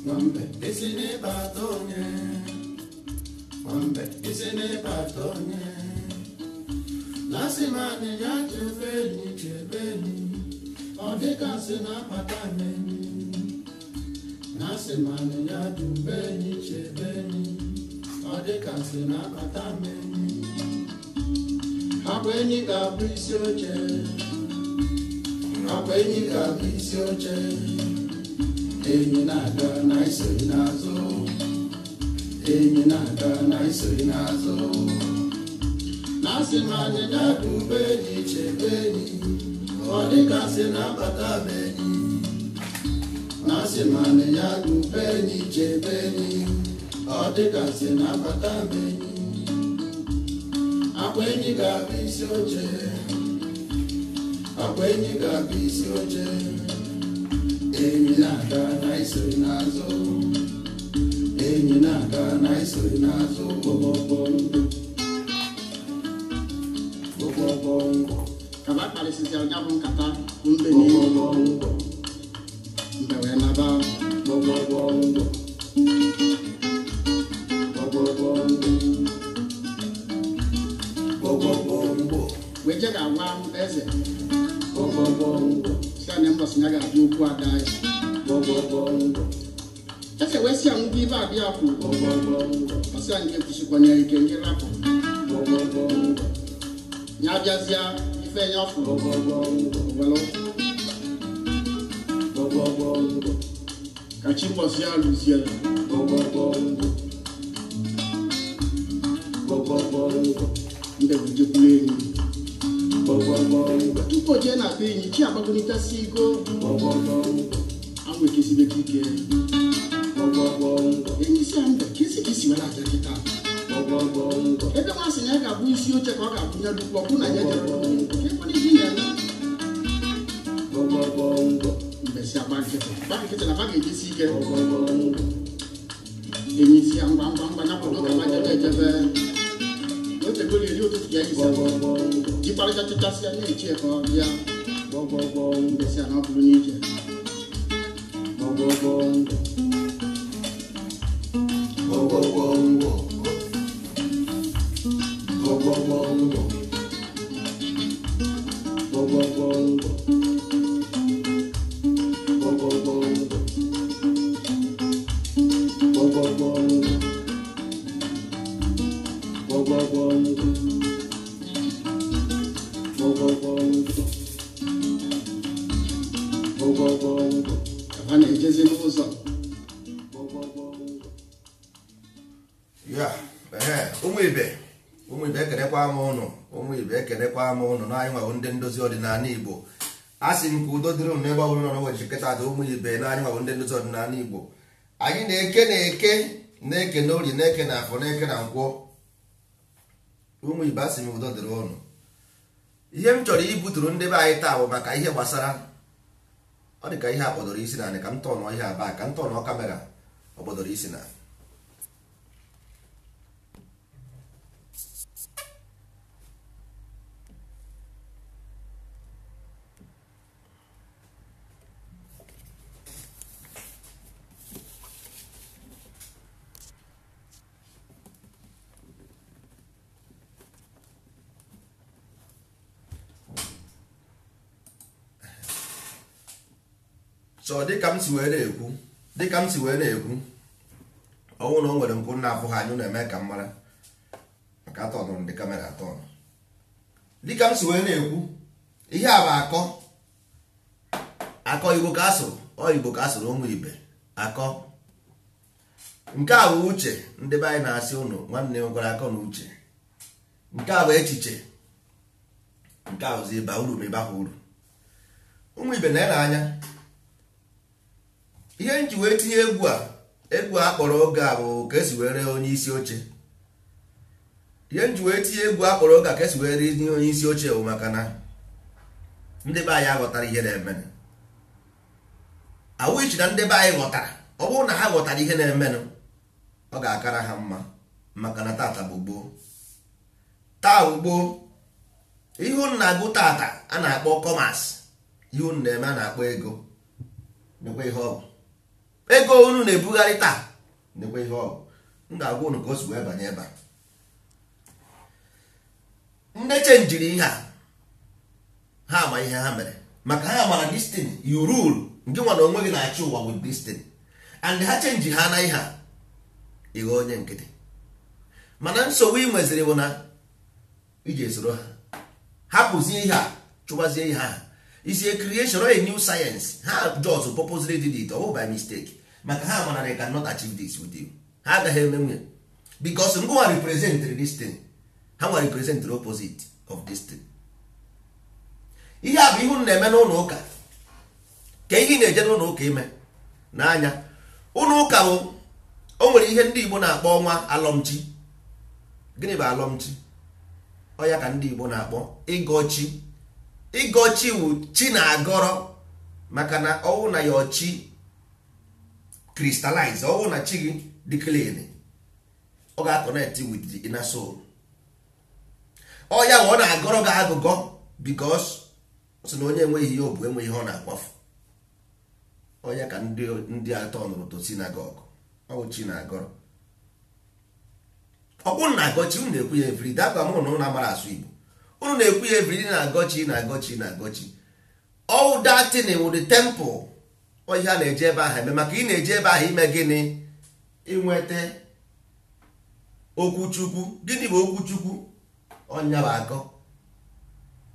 Nwambe isi n'ịbata onye. Nwambe isi n'ịbata onye. Lasị m anịnya chebe enyi chebe enyi. Ọ dịka sị na-akpata m enyi. Na-asị m anịnya dube enyi chebe enyi. Ọ dịka sị na-akpata m enyi. Akwa enyi ga-abụ isi oche. Akwa enyi ga-abụ isi oche. Enyi na-aga na isoghị n'azụ. Enyi na-aga na isoghị n'azụ. Na-asị m anịnya dube enyi chebe enyi. Ọ dịka sị na-abata m enyi. Na-asị m anịnya dube enyi chebe enyi. Ọ dịka sị na-abata m enyi. Akwa enyi ga-abụ isi oche. Akwa enyi ga-abụ isi oche. Enyi na-aga na isoghị n'azụ. Enyi na-aga na isoghị n'azụ. Gbọgbọgbọ ndụ. Gbọgbọgbọ ngwọ. Ka ba kparịsịsịara ya bụ nkata bụ mbe na enyi. Gbọgbọgbọ ngwọ. Mbe wee naba. Gbọgbọgbọ ngwọ. Gbọgbọgbọ ngwọ. Gbọgbọgbọ ngwọ. Wee je ga-agwa eze. Gbọgbọgbọ ngwọ. Si ya na mbọsị ya ga-abịa okwu ada eze. Gbọgbọgbọ ngwọ. Eze wee sị ya ngwa ibe abịa kwuru. Gbọgbọgbọ ngwọ. Ọ sị ya nke kwụsịkwana ya ike nke rapụ. Gbọgbọgbọ ngwọ. Ya abịazịa ife ya ọ fụrụ. Gbọgbọgbọ ngwọ. Welụ. Gbọgbọgbọ ngwọ. Ka chi mbọsị ya lụziere. Gbọgbọgbọ ngwọ. Gbọgbọgbọ ngwọ. Mbe wee jekwuru enyi. Gbọgbọgbọ ngwọ. Tupu o jee na be enyi, chi agbagolitasi igo. Gbọgbọgbọ ngwọ. Anwụ ekesibego ike. Gbọgbọgbọ ngwọ. Enyi si ya mbe ka isi ka isi were abịa kịta. Gbọgbọgbọ ngwọ. Ebe nwa sị na ya ga-abụ isi oche ka ọ ga-abụ ya dukwu ọ bụ na ya jere ka ekwena ihe ị na-eme. Gbọgbọgbọ ngwọ. Mbe si agba nkịtị gba nkịtị na ba ga-ejesi ike. Gbọgbọgbọ ngwọ. Enyi si ya ngwa ngwa ngwa ya kwado ka ba jebe ejebe. N'otegoli eri ụtụtụ ya isi Gbọgbọgbọ ngwọ. jikparịcha chachasị ya na-eche ka ọ bịa. Gbọgbọgbọ ngwọ. Mbe si ya na ọ bụrụ n'ije. Gbọgbọgbọ ngwọ. Gbọgbọgbọ ngwọ. Gbọgbọgbọ ngwọ. Gbọgbọgbọ ngwọ. Gbọgbọgbọ ngwọ. Gbọgbọgbọ ngwọ. Gbọgbọgbọ ngwọ. Gbọgbọgbọ ngwọ. Gbọgbọgbọ ngwọ. Ka ha na-ejezi n'ụzọ. Gbọgbọgbọ ngwọ. Ya ee, ụmụ ibe, ụmụ ibe, ekenekwa m ụnụ. Ụmụ ibe, ekenekwa m ụnụ na anyị nwabụ ndị ndozi ọdịnala Igbo. A sị m ka udo dịrị ụnụ n'ebe ọ bụla nọ n'ụbọchị nkịta dị. Ụmụ ibe, na anyị nwabụ ndị ndozi ọdịnala Igbo. Anyị na-eke na-eke na-eke na orie, na-eke na afọ, na-eke na nkwọ. Ụmụ ibe, a sị m udo dịrị ụnụ. Ihe m chọrọ ibuturu ndị be anyị taa bụ maka ihe gbasara ọ dị ka ihe a kpọdoro isi naanị ka m tọnụọ ihe aba ka m tọnụọ kamera ọ kpọdoro isi na. So dịka m si wee na-ekwu, dịka m si wee na-ekwu, ọnwụ na o nwere nkwụ na-afụ ha anyị na-eme ka m mara maka atọnụrụ ndị kamera atọnụ. Dịka m si wee na-ekwu, ihe a bụ akọ akọ Igbo ka asụrụ, ọ Igbo ka asụrụ. Ụmụ ibe, akọ nke a bụ uche. Ndị be anyị na-asị ụnụ nwanne nwekwara akọ na uche. Nke a bụ echiche, nke a bụzi ịba uru ma ịbaghị uru. Ụmụ ibe, na anya ihe m ji wee tinye egwu a, egwu a kpọrọ oge a bụ ka esi wee ree onye isi oche. Ihe m ji wee tinye egwu a kpọrọ oge a ka esi wee ree onye isi oche bụ maka na ndị be anyị aghọtara ihe na-emenụ. Awụichi na ndị be anyị ghọtara. Ọ bụrụ na ha ghọtara ihe na-emenụ, ọ ga-akara ha mma, maka na tata bụ gboo, taa bụ gboo. Ihe unu na-agụ tata a na-akpọ commerce, ihe unu na-eme a na-akpọ ego. Nekwa ihe ọ bụ Ego unu na-ebugharị taa nekwe ihe ọ bụ. M ga-agwa unu ka o si wee banye ebe a. Ndị chenjiri ihe a, ha ama ihe ha mere, maka ha mara this thing you rule, nke nwa na onwe gị na-achị ụwa with this thing, and ha chenji ha na ihe a, ịghọ onye nkịtị. Mana nsogbu ị nweziri bụ na iji esoro ha hapụzie ihe a, chụbazie ihe a. Is a creation or a new science. Ha just purposely did it, or by mistake, maka ha mara they cannot achieve this with you. Ha agaghị eme nwunye because ngwa represent this thing, ha nwa represent the opposite of this thing. Ihe a bụ ihe unu na-eme n'ụlọ ụka. Ka ihe ị na-eje n'ụlọ ụka ime n'anya ụlọ ụka bụ o nwere ihe ndị Igbo na-akpọ ọnwa alọmchi. Gịnị bụ alọmchi? Ọ ya ka ndị Igbo na-akpọ ịgọchi. Ịgọchi wụ chi na-agọrọ, maka na ọwụ na ya ọchị crystallize, ọwụ na chi gị dị clean, ọ ga-connect with the inner soul. Ọ ya ọ na-agọrọ gị agụgọ because sị na onye enweghị ihe ọ bụ enweghị ihe ọ na-akwafu. Ọ ya ka ndị atọ nụrụ to synagogue, ọ bụ chi na-agọrọ. Ọkwụ na-agọchi unu na-ekwu ya everyday. Agwa m na unu amara asụ Igbo, unu na-ekwu ya everyday, na-agọchi na-agọchi na-agọchi. All that thing with the temple, ọ ihe a na-eje ebe ahụ eme, maka ị na-eje ebe ahụ ime gịnị? Inweta okwuchukwu. Gịnị bụ okwuchukwu? Ọnya bụ akọ.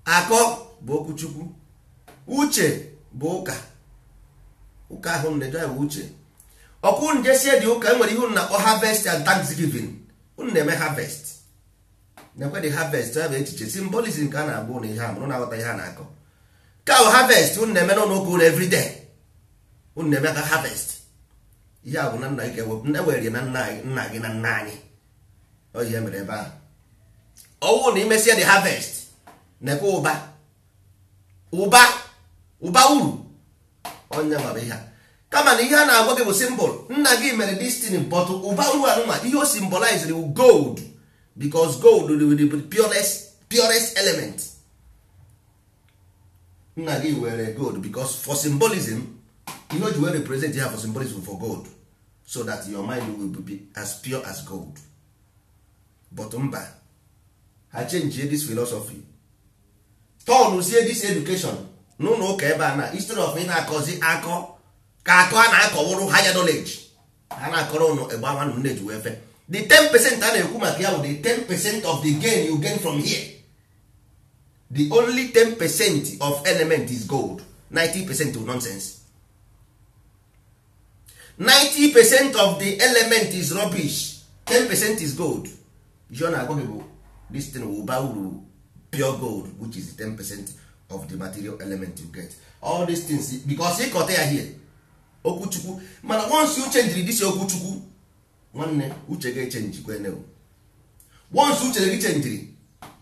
Akọ bụ okwuchukwu. Uche bụ ụka. Ụka ahụ na-eje bụ uche. Ọkwụ njesie dị ụka, enwere ihe unu na-akpọ harvest and thanksgiving. Unu na-eme harvest, na-ekwe dị harvest, ya bụ echiche symbolism ka a na-agba ụnụ ihe a mụrụ na-aghọta ihe a na-akọ. Ka bụ harvest unu na-eme n'ụlọ ụka unu everyday. Unu na-eme ka harvest. Ihe a bụ na nna gị ewere na nna gị na nna anyị. Ọ ihe mere ebe ahụ. Ọwụ na imesie the harvest, na-ekwe ụba ụba ụba uru. Onye nwere ihe a, kama na ihe a na-agwa gị bụ symbol. Nna gị mere this thing, but ụba uru anụnwa ihe o symbolize bụ gold, because gold will be purest element. Nna gị were gold because for symbolism, ihe o ji wee represent ya for symbolism for gold, so that your mind will be as pure as gold. But mba, ha change this philosophy, turn this education n'ụlọ ụka ebe a na instead of ị na-akọzi akọ ka akọ a na-akọwụrụ higher knowledge, ha na-akọrọ ụnụ egbe ama nne ji wee fe. The 10% a na-ekwu maka ya bụ the 10% of the gain you gain from here. The only 10% of element is gold, 90% of nonsense. 90% of the element is rubbish, 10% is gold. Ihe ọ na-agwa gị bụ this thing will buy uru pure gold, which is the 10% of the material element you get. All these things because ịkọta ya here okwuchukwu. Mana once you change this okwuchukwu, nwanne, uche ga-echenji kwenewu. Once uche gị chenjiri,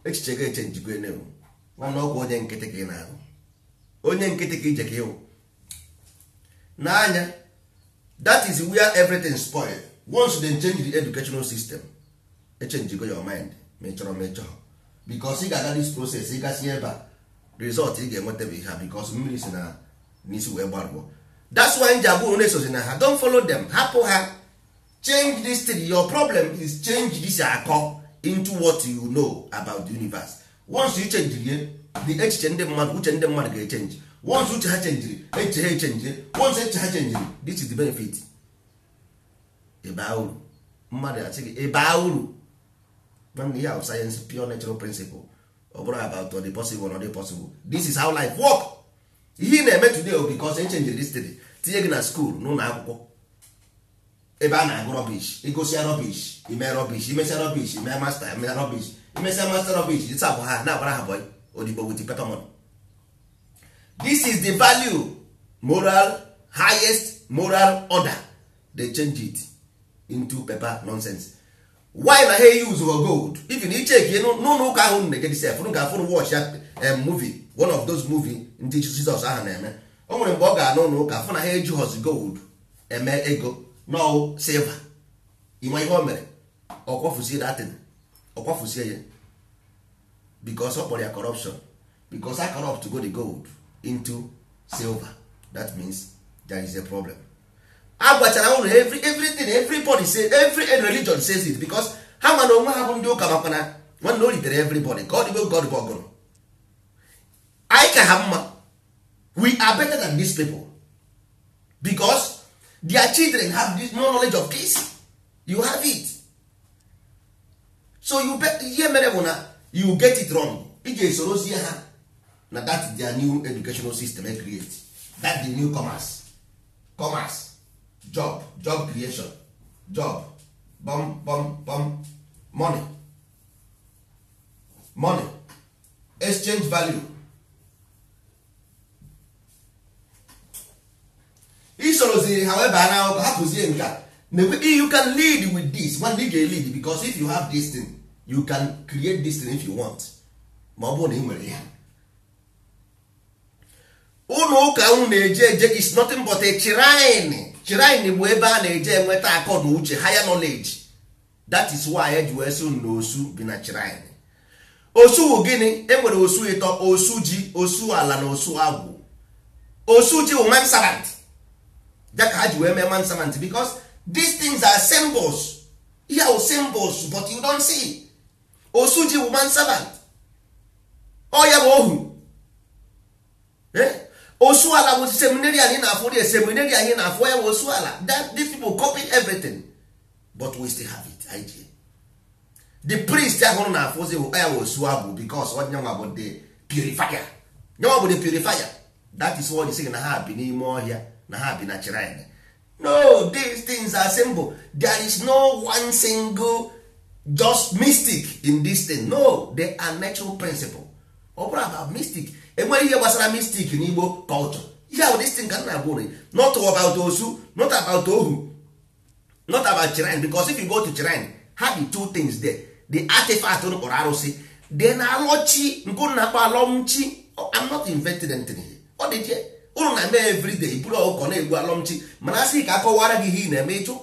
echiche ga-echenji kwenewu. Nwanne, ọkwa onye nkịtị ka ị na-ahụ, onye nkịtị ka ije ka ịhụ n'anya. That is where everything spoil. Once they change the educational system, echange go your mind, ma ị chọrọ ma ị chọrọ, because ị ga-aga this process, ị gasị ebe a, result ị ga-enweta bụ ihe a, because mmiri si na n'isi wee gbarụọ. That's why nji agwa unu esozi na ha. Don't follow them, hapụ ha. Change this thing. Your problem is change this akọ into what you know about the universe. Once you change ye, the echiche ndị mmadụ, uche ndị mmadụ ga-echange. Once uche ha chenjiri, echiche ha echenji. Once echiche ha chenjiri, this is the benefit. Ịba uru mmadụ asị gị ịba uru. Nwanne, ihe ahụ science, pure natural principle. Ọ bụrụ about the possible or not possible, this is how life work. Ihe ị na-eme today o because echenjiri this thing, tinye gị na school, n'ụlọ akwụkwọ ebe a na-agụ rubbish. Igosia rubbish, ime rubbish, imesịa rubbish, ime master, ime rubbish, imesịa master rubbish, ịsa abụ ha na-agbara ha boy odibo with paper money. This is the value, moral, highest moral order. They change it into paper nonsense. Why na ha use for gold? Even icheki n'ụlọ ụka ahụ na-ege sef, unu ga-afụrụ watch ya movie, one of those movie ndị Jizọs ahụ na-eme. O nwere mgbe ọ ga n'ụlọ ụka fụ na ha ejighọzi gold eme ego, no silver. Ịnwa ihe o mere, ọ kwafusie datin, ọ kwafusie ya, because ọ kpọrọ ya corruption, because I corrupt to go the gold into silver. That means there is a problem. A gwachara ụnụ everything, everybody say, every religion says it, because ha ma na onwe ha bụ ndị ụka, makwa na nwanne o ritere everybody. God bụ God bụ ọgụrụ anyị ka ha mma. We are better than these people because their children have this more knowledge of this. You have it, so you bet. Ihe mere bụ na you get it wrong. Ị ga-esorozie ha na that their new educational system e create, that the new commerce, commerce, job, job creation, job, bum bum bum, money, money, exchange value. Isoroziri ha wee baa n'akwụkwọ, hapụzie nke a. You can lead with this one. Ị ga-lead because if you have this thing, you can create this thing if you want. Ma ọ bụrụ na ị nwere ya, ụlọ ụka unu na-eje eje is nothing but a shrine. Shrine bụ ebe a na-eje enweta akọ na uche, higher knowledge. That is why eji wee sị na osu bi na shrine. Osu wụ gịnị? E nwere osu ịtọ: osu ji, osu ala na osu agwụ. Osu ji wụ man servant, ya ka ha ji wee mee man servant, because these things are symbols. Ihe wụ symbols, but you don't see. Osu ji wụ man servant, ọ ya bụ ohu. Osu ala bụ seminarian ị na-afụ dị, seminarian ị na-afụ, ya bụ osu ala. That these people copy everything, but we still have it. IG the priest ahụ na-afụzi bụ ya bụ osu agwụ, because ọ nyanwa bụ the purifier, nyanwa bụ the purifier. That is what they say na ha bi n'ime ọhịa, na ha bi na shrine. No, these things are simple. There is no one single just mystic in this thing. No, they are natural principle. Ọ bụrụ about mystic, enwere ihe gbasara mystic n'Igbo culture. Ihe ahụ, this thing ka m na-agwa unu, not about osu, not about ohu, not about shrine, because if you go to shrine, ha the two things there: the artifact unu kpọrọ arụsị, then alọchi nke unu na-akpọ alọmchi. I'm not inventing anything here. Ọ dị je unu na-eme everyday, buru ọkụkọ na-egbu alọmchi, mana asị ka akọwara gị ihe ị na-eme ịjụ.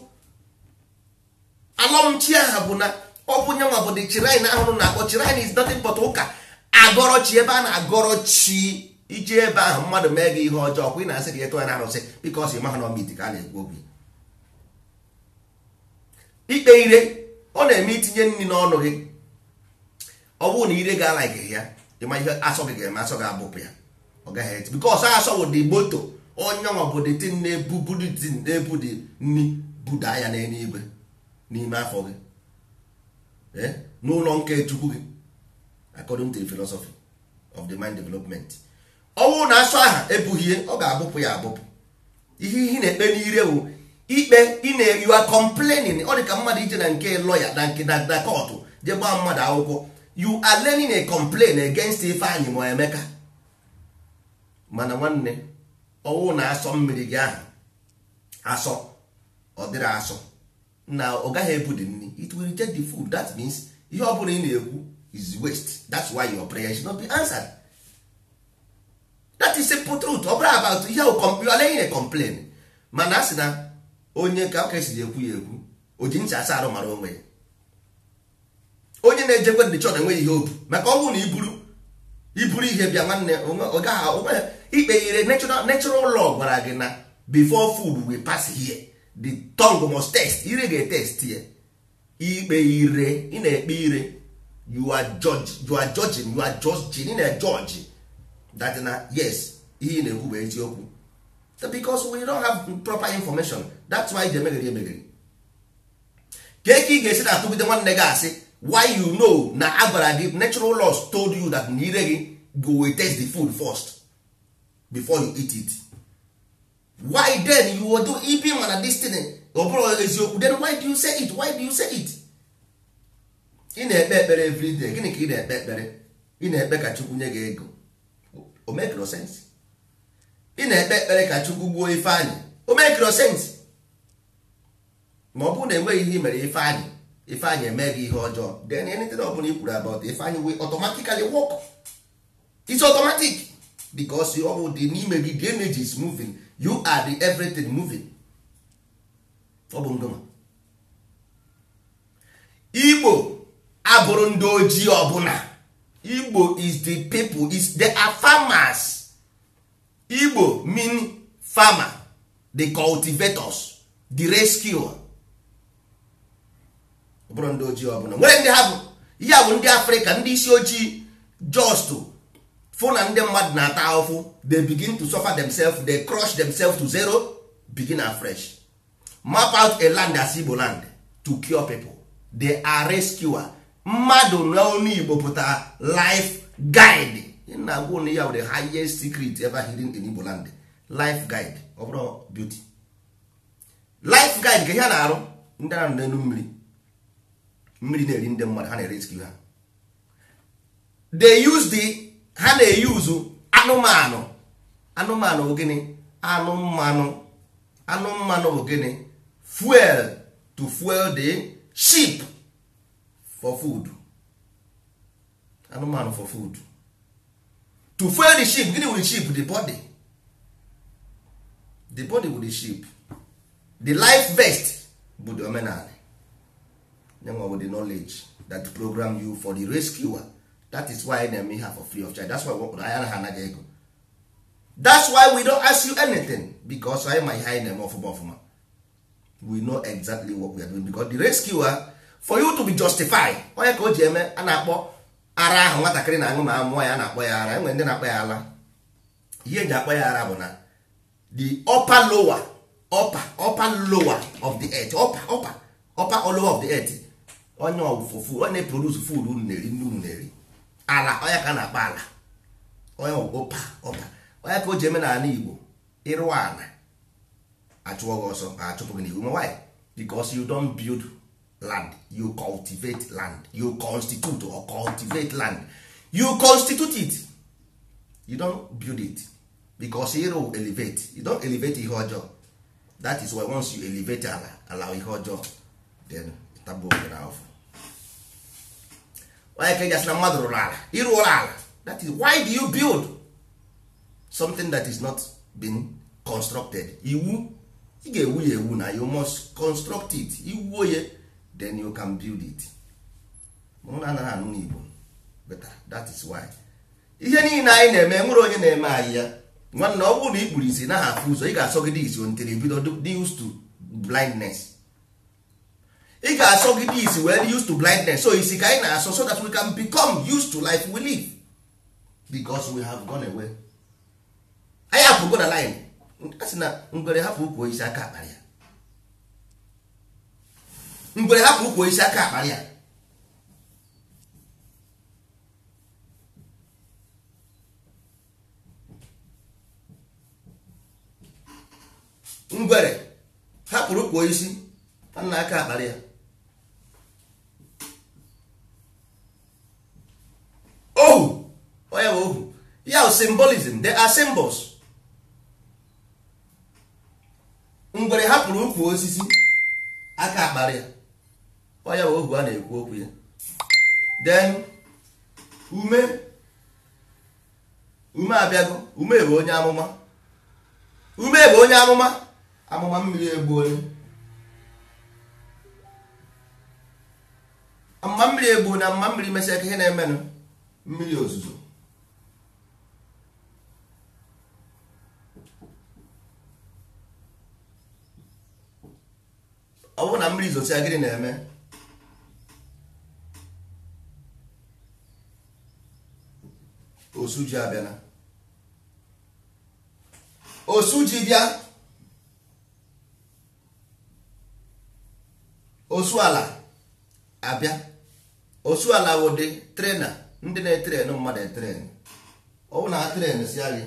Alọmchi aha bụ na ọ bụ nyanwa bụ the shrine ahụ na-akpọ shrine is nothing but ụka agọrọchi, ebe a na-agọrọchi. Iji ebe ahụ mmadụ mee gị ihe ọjọọ kwa, ị na-asị ka ịtụ ya na arụsị, because ị maha na ọmit ka a na-ekwu okwu. Ikpe ire, ọ na-eme itinye nri n'ọnụ gị, ọ bụrụ na ire ga like ya, ịma ihe asọ gị ga-eme, asọ ga-abụpụ ya, ọ gaghị eti, because asọ bụ the moto, onye nwa bụ the thing na-ebu bu the thing na-ebu the nri buda ya n'eluigwe n'ime afọ gị, n'ụlọ nke Chukwu gị, according to the philosophy of the mind development. Ọ bụrụ na asọ aha ebughị ihe, ọ ga-abụpụ ya abụpụ. Ihe ihe na-ekpe n'ire bụ ikpe ị na you are complaining. Ọ dị ka mmadụ ije na nke lawyer, na nke na court, je gbaa mmadụ akwụkwọ. You are learning a complaint against Ifeanyị ma Emeka. Mana nwanne, ọwụ na asọ mmiri gị ahụ asọ, ọ dịrị asọ na ọ gaghị ebu the nri, it will reject the food. That means ihe ọ bụla ị na-ekwu is waste. That's why your prayer should not be answered. That is simple truth. Ọ bụrụ about ihe you are laying a complaint, mana a sị na onye ka ka esiri ekwu ya ekwu, o ji ncha asa arụ mara onwe ya. Onye na-ejekwe ndị chọrọ enweghị ihe obu, maka ọ bụrụ na iburu ihe bịa, nwanne, ọ gaghị ikpe ire. Natural law gwara gị na before food will pass here, the tongue must taste. Ire ga-etest ya. Ikpe ire, ị na-ekpe ire, you are judge, you are judging, you are judging, ị na-judge that na yes, ihe ị na-ekwu bụ eziokwu. Because we don't have proper information, that's why ji emegheri emegheri ka eke ị ga-esi na-atụgide nwanne gị asị. Why? You know na agwara gị, natural laws told you that na ire gị go will taste the food first before you eat it. Why then you will do ibi mana this thing ọ bụrụ eziokwu? Then why do you say it? Why do you say it? Ị na-ekpe ekpere everyday, gịnị ka ị na-ekpe ekpere? Ị na-ekpe ka Chukwu nye gị ego? O make no sense. Ị na-ekpe ekpere ka Chukwu gbuo Ifeanyị? O make no sense. Ma ọ bụrụ na enweghị ihe i mere Ifeanyị, Ifeanyị eme gị ihe ọjọọ, then anything ọ bụla i kwuru about Ifeanyị will automatically work. It's automatic, because ọ bụ dị n'ime gị. The energy is moving. You are the everything moving. Ọ bụ ngoma Igbo abụrụ ndị ojii ọbụla. Igbo is the people, is they are farmers. Igbo mean farmer, the cultivators. The rescuer. Ọ bụrụ ndị ojii ọbụla nwere ndị ha bụ ihe a bụ ndị Afrịka, ndị isi ojii, just fụ na ndị mmadụ na-ata ahụhụ, they begin to suffer themselves, they crush themselves to zero, begin afresh, map out a land as Igbo land to cure people. They are rescuer. Mmadụ n'ọnụ Igbo pụtara life guide. Na-agwa ụnụ ya bụ the highest secret ever hidden in Igbo land. Life guide, ọ bụrụ beauty. Life guide ka ihe a na-arụ ndị na n'elu mmiri, mmiri na-eri ndị mmadụ, ha na-erescue ha. They use the ha na-eyuzu anụmanụ. Anụmanụ bụ gịnị? Anụ mmanụ. Anụ mmanụ bụ gịnị? Fuel, to fuel the sheep for food. Anụmanụ for food, to fuel the sheep. Gịnị with the sheep? The body, the body with the sheep. The life vest bụ the omenala nyenwa with the knowledge that program you for the rescuer. That is why na-eme ihe for free of charge. That's why anyị anaghị anaghị ego. That's why we don't ask you anything, because anyị ma ihe anyị na-eme ọfụma ọfụma. We know exactly what we are doing, because the rescuer, for you to be justified, onye ka o ji eme a na-akpọ ara ahụ nwatakịrị na-aṅụ ma amụọ ya, a na-akpọ ya ara. Enwere ndị na-akpọ ya ala. Ihe eji akpọ ya ara bụ na the upper lower, upper upper lower of the earth, upper upper upper lower of the earth, onye ọfụfụ, onye na-produce food unu na-eri, ndị unu na-eri ala, onye ka a na-akpọ ala, onye upper upper, onye ka o ji eme n'ala Igbo. Ịrụ ala achụọ gị ọsọ, achụpụ gị n'iwu. Why? Because you don't build land, you cultivate land. You constitute or cultivate land. You constitute it, you don't build it, because ịrụ elevate, you don't elevate ihe ọjọọ. That is why once you elevate ala, ala ihe ọjọọ, then tagbuo gị n'afọ. Onye ka eji asị na mmadụ rụrụ ala, ịrụ ụlọ ala. That is why do you build something that is not been constructed? Iwu ị ga-ewu ya ewu na you must construct it. Iwuo ya, then you can build it. Mụ na anaghị anụ n'Igbo better. That is why ihe niile anyị na-eme, nwere onye na-eme anyị ya. Nwanne, ọ bụrụ na ị kpuru isi naghị afụ ụzọ, ị ga-asọgide isi until ibido dị used to blindness. Ị ga-asọgide isi wee dị used to blindness. So isi ka anyị na-asọ, so that we can become used to life we live, because we have gone away. Anyị apụgo na line. A sị na ngwere hapụ ukwu isi aka akparị ya. Ngwere hapụ ukwu isi aka akparị ya. Ngwere hapụrụ ukwu isi nna aka akparị ya. Ohu, onye bụ ohu ya bụ symbolism. They are symbols. Ngwere hapụrụ ukwu osisi aka akparị ya, onye bụ ohu a na-ekwu okwu ya. Then ume, ume abịago. Ume bụ onye amụma. Ume bụ onye amụma. Amụma mmiri egbu onye. Amụma mmiri egbu na amụma mmiri mesịa ka ihe na-emenụ mmiri ozuzo. Ọ bụrụ na mmiri zosia, gịnị na-eme? Osu ji abịala. Osu ji bịa. Osu ala abịa. Osu ala wụ dị trena, ndị na-etren mmadụ etren. Ọ bụrụ na ha tren si gị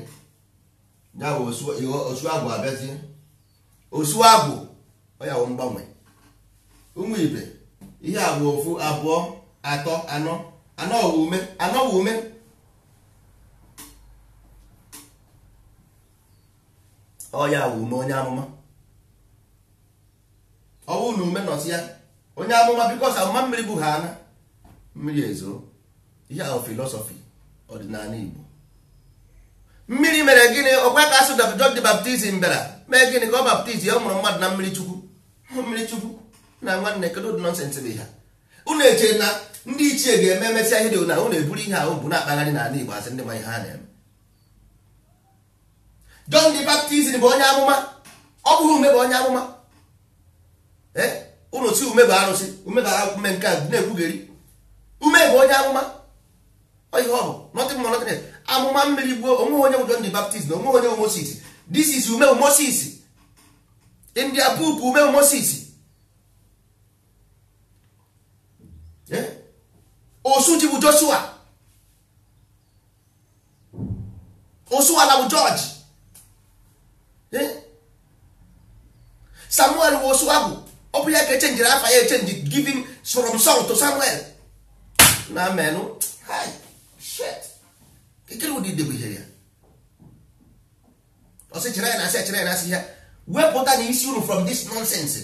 ya bụ osu agwụ abịazie. Osu agwụ ọ ya wụ mgbanwe. Ụmụ ibe, ihe a bụ ofu, abụọ, atọ, anọ. Anọ wụ ume. Anọ wụ ume. Ọ ya wụ ume onye amụma. Ọ bụrụ na ume nọsi ya onye amụma, bikos amụma mmiri bụ ha ana mmiri ezo. Ihe ahụ filosofi ọdịnala Igbo. Mmiri mere gịnị? Ọkwa ka asụ John the Baptist bịara mee gịnị ka ọ baptiz ya? Ọ mụrụ mmadụ na mmiri chukwu. Mmiri chukwu na nwanne, kedu ụdị nọnsensị bụ ihe? Unu eche na ndị ichie ga-eme emesịa ihe dị na unu eburu ihe ahụ bụ na-akpagharị n'ala Igbo asị ndị ma ihe ha na-eme. John the Baptist bụ onye amụma. Ọ bụghị ume bụ onye amụma. Unu si ume bụ arụsị, ume bụ ume nke a na-ekwugheri. Ume bụ onye amụma, ihe ọ bụ nothing more nothing else. Amụma mmiri gbuo onwe onye bụ John the Baptist na onwe onye bụ Moses. This is ume bụ Moses in their book. Ume bụ Moses. Osuji bụ Joshua, Osuala bụ George, Samuel bụ Osuagwu. Ọ bụ ya ka echenjiri afa ya, echenji giving from Saul to Samuel na menụ. Shit, kekere ụdị idebe ihe ya ọsị chere ya na asị chere ya na asị ya. Wepụta na isi unu from this nonsense.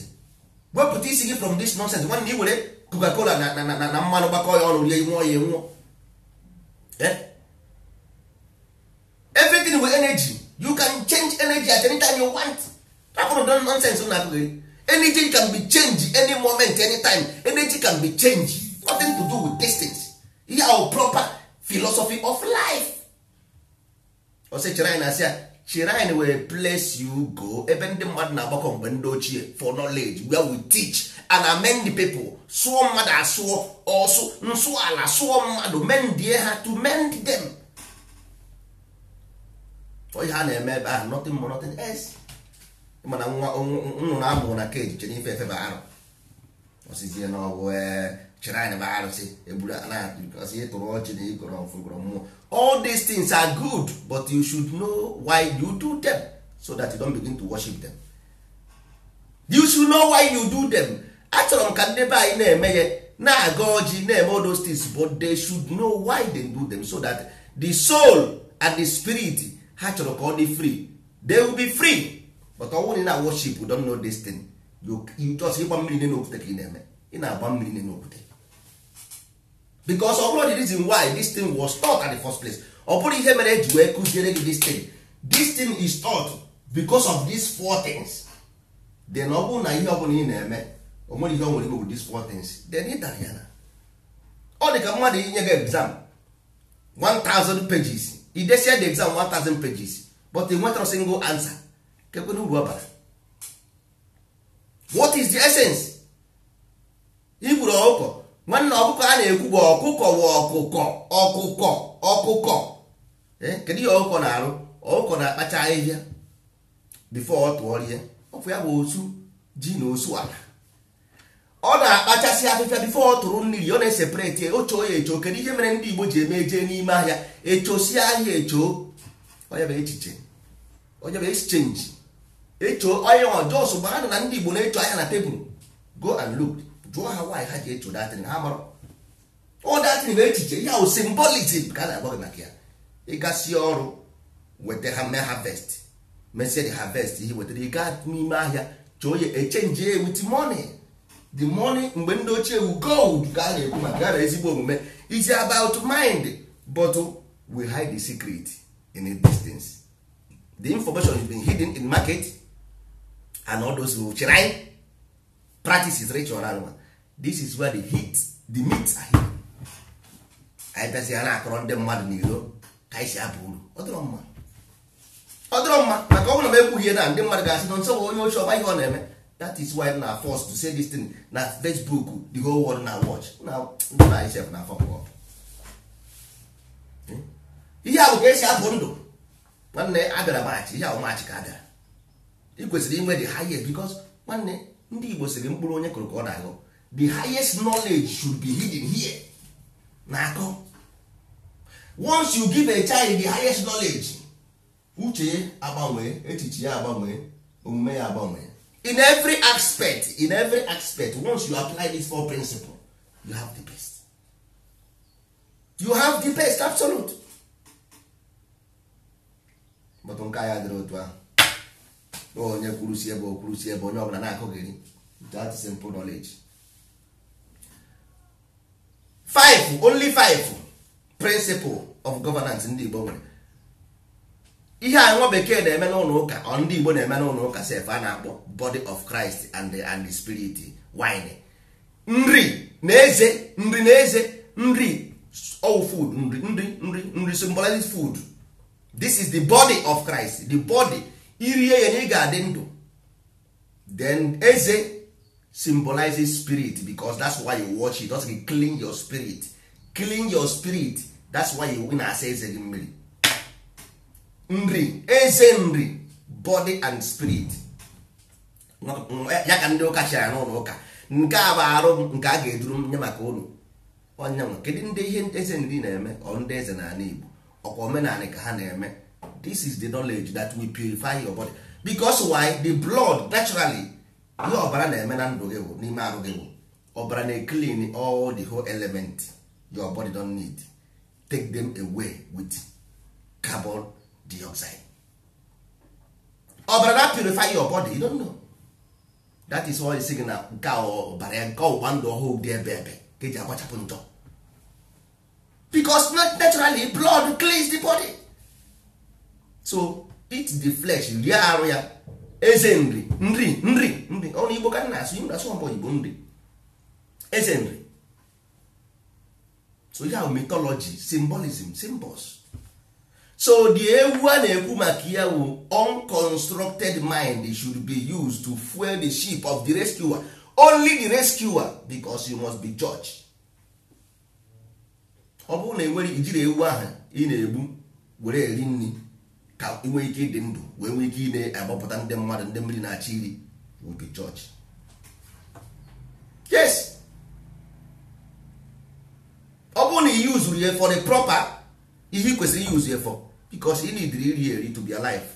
Wepụta isi gị from this nonsense. Nwanne, i were Coca-Cola na mmanụ gbakọ ya ọnụ rie, nwụọ ya nwụọ. Everything with energy, you can change energy at any time you want. Rapụrụ don nonsense na akụghị. Energy can be changed any moment, anytime. Energy can be changed. Nothing to do with distance. Ihe ahụ proper philosophy of life. Ọsị shrine asị ya shrine were place you go ebe ndị mmadụ na-agbakọ mgbe ndị ochie for knowledge, where we teach and amend the people. Sụọ mmadụ asụọ ọsụ nsụ ala, sụọ mmadụ mendie ha, to mend them. Ihe a na-eme ebe ahụ, nothing more nothing else. Mana nwa nnụnụ amụrụ na keji chere ife efe bụ arụ, ọsịzie na ọgwụ shrine bụ arụsị egburu na-asị ịtụrụ ọchị na ịgọrọ ọfụgọrọ mmụọ. All these things are good, but you should know why you do them so that you don't begin to worship them. You should know why you do them. Achọrọ m ka ndị be anyị na-eme ya, na-aga ọjị, na-eme all those things, but they should know why they do them so that the soul and the spirit ha chọrọ ka ọ dị free, they will be free. But ọ bụrụ na worship, you don't know this thing, you just ịgba mmiri n'okwute ka ị na-eme, ị na-agba mmiri n'okwute, because ọ bụrụ the reason why this thing was taught at the first place, ọ bụrụ ihe mere eji wee kụziere gị this thing. This thing is taught because of these four things. Then ọ bụrụ na ihe ọbụla ị na-eme o nwere ihe ọ nwere ime with these four things, then ị dara ya na ọ dị ka mmadụ inye gị exam 1000 pages, i desia the exam 1000 pages, but ị nwetara single answer. Kekwena uru ọ bara? What is the essence? Igburu ọkụkọ, nwanne. Ọkụkọ a na-ekwu bụ ọkụkọ bụ ọkụkọ ọkụkọ ọkụkọ. Kedu ihe ọkụkọ na-arụ? Ọkụkọ na-akpacha ahịhịa before ọ tụọ rie. Ọfụ ya bụ osu ji na osu ala. Ọ na-akpachasị ahịhịa before ọ tụrụ mmiri. Ọ na-eseparate, o choo ya echo. Kedu ihe mere ndị Igbo ji eme eje n'ime ahịa echosi ahịa echo? Onye bụ echiche, onye bụ exchange echo, onye ọjọọ gbara na ndị Igbo na-echo ahịa na tebụl. Go and look, jụọ ha why ha ji echo datin. Ha mara ọ datin bụ echiche ya, o symbolism ka a na-agwa gị maka ya. Ịgasị ọrụ weta ha, mee harvest, mesie the harvest, ihe wetara ị gaa n'ime ahịa chọọ ya, echange ya with money. The money mgbe ndị ochie wu gold ka a na-ekwu maka ya na ezigbo omume is about mind, but we hide the secret in a distance. The information is being hidden in market and all those who shrine practices ritual anụmanụ. This is where the heat, the meat are hidden. Anyị bịazi ya na-akọrọ ndị mmadụ n'iro ka anyị si aba uru. Ọ dịrọ mma, ọ dịrọ mma, maka ọ bụrụ na m ekwughị na ndị mmadụ ga-asị na nso bụ onye ochie ọma ihe ọ na-eme. That is why na force to say this thing na Facebook, the whole world na watch na ndị na isef na fuck up. Ihe a bụ ka esi apụ ndụ, nwanne. Abịara maachị, ihe ahụ maachị ka a bịara. Ị kwesịrị inwe the highest, because nwanne, ndị Igbo sịrị mkpụrụ onye kụrụ ka ọ na-aghọ. The highest knowledge should be hidden here na-akọ. Once you give a child the highest knowledge, uche ya agbanwee, echiche ya agbanwee, omume ya agbanwee in every aspect, in every aspect. Once you apply this four principle, you have the best, you have the best absolute. But nke anyị adịrị otu ahụ. Onye kwurusi ebe o kwurusi ebe, onye ọbụla na-akụghịrị. That simple knowledge, five, only five principle of governance ndị Igbo nwere. Ihe a nwa bekee na-eme n'ụlọ ụka, ọ ndị Igbo na-eme n'ụlọ ụka sef, a na-akpọ body of Christ and the spirit wine, nri na eze, nri na eze, nri, all food, nri, nri, nri, nri symbolizes food. This is the body of Christ, the body. Irie ya na ị ga-adị ndụ. Then eze Symbolizes spirit, because that's why you watch it. That's clean your spirit, clean your spirit. That's why you na-asa eze gị mmiri. Nri, eze nri, body and spirit. Ya ka ndị ụka chịara n'ụlọ ụka. Nke a bụ arụ nke a ga-eduru nye maka ụlọ onye nwe. Kedu ndị ihe eze nri na-eme? Ọ ndị eze n'ala Igbo, ọkwa omenala ka ha na-eme. This is the knowledge that will purify your body. Because why? The blood naturally, ihe ọbara na-eme na ndụ gị bụ n'ime arụ gị bụ ọbara na-clean all the whole element your body don't need, take them away with carbon dioxide. Ọbara na purify your body, you don't know. That is why sị na nke ọbara ya nke ọgbụgba ndụ ọhụụ dị ebe ebe ka eji agbachapụ njọ, because naturally blood cleans the body. So eat the flesh, rie arụ ya. Eze nri, nri, nri, nri. Ọnụ Igbo ka m na-asụ, Igbo na-asụ mbọ Igbo nri, eze nri. So ya mythology, symbolism, symbols. So the ewu a na-ekwu maka ya wu unconstructed mind should be used to fuel the ship of the rescuer. Only the rescuer, because you must be judged. Ọ bụrụ na enwere ijiri ewu ahụ ị na-egbu were eri nri ka ị nwee ike ịdị ndụ, wee nwee ike ị na-agbapụta ndị mmadụ ndị mmiri na-achị iri, will be judged. Yes, ọ bụrụ na ị use ya for the proper ihe ị kwesịrị use ya for, because ị need iri eri to be alive,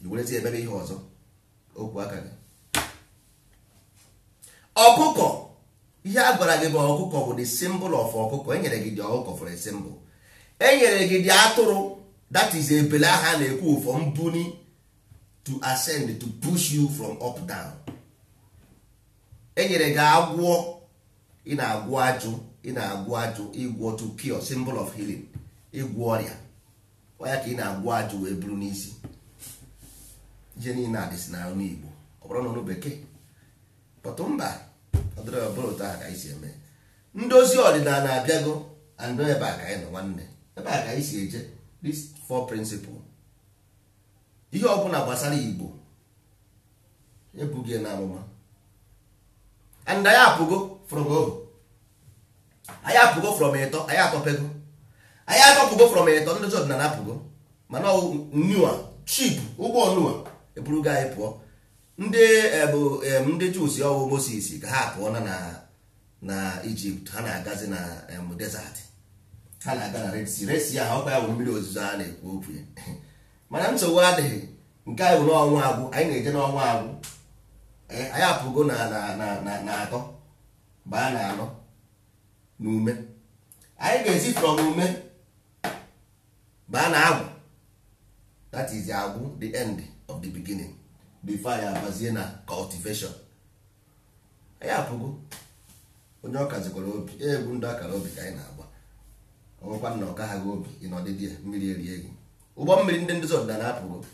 i werezi emebe ihe ọzọ, okwu aka gị. Ọkụkọ, ihe a gwara gị bụ ọkụkọ bụ the symbol of ọkụkọ. Enyere gị dị ọkụkọ for a symbol, enyere gị dị atụrụ, that is ebele aha na-ekwu for mbuni, to ascend, to push you from up down. Enyere gị agwọ, ị na-agwọ ajụ, ị na-agwọ ajụ, ịgwọ to cure, symbol of healing, ịgwọ ọrịa. Ọya ka ị na-agwọ ajụ wee buru n'isi. Ihe niile adịsị na ọnụ Igbo, ọ bụrụ n'ọnụ bekee pọtụ mba, ọ dịrị ọbụrụ otu ahụ ka anyị si eme. Ndozi ọdịnala abịago, and ebe a ka anyị nọ nwanne, ebe a ka anyị si eje. These four principle, ihe ọbụla gbasara Igbo ebughị na amụma. And anyị apụgo from ohu, anyị apụgo from ịtọ, anyị atọpego, anyị atọpụgo from ịtọ. Ndozi ọdịnala apụgo, mana nua ship, ụgbọ nua eburugo anyị pụọ. Ndị bụ ndị Jews ọwụ Moses ka ha pụọ na na Egypt, ha na-agazi na desert, ha na-aga na Red Sea. Red Sea ahụ ọkwa ya bụ mmiri ozuzo a na-ekwu okwu ya. Mana nsogbu adịghị, nke anyị bụ n'ọnwa agwụ, anyị na-eje n'ọnwa agwụ. Anyị apụgo na na na na atọ baa na anọ na ume. Anyị ga-esi from ume baa na agwụ, that is agwụ, the end of the beginning, before anyị abazie na cultivation. Anyị apụgo. Onye ọka zikwara obi egwu, ndị akara obi ka anyị na-agba. Ọnwekwa na ọka ha gị obi ịnọdịdị ya, mmiri erie gị. Ụgbọ mmiri ndị ndozi ọdịnala apụgo,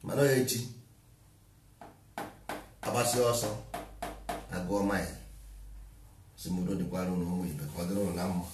mana echi agbasi ọsọ agụọ maịlụ. Si m udo dịkwara ụnụ ụmụ ibe, ka ọ dịrị ụnụ na mma.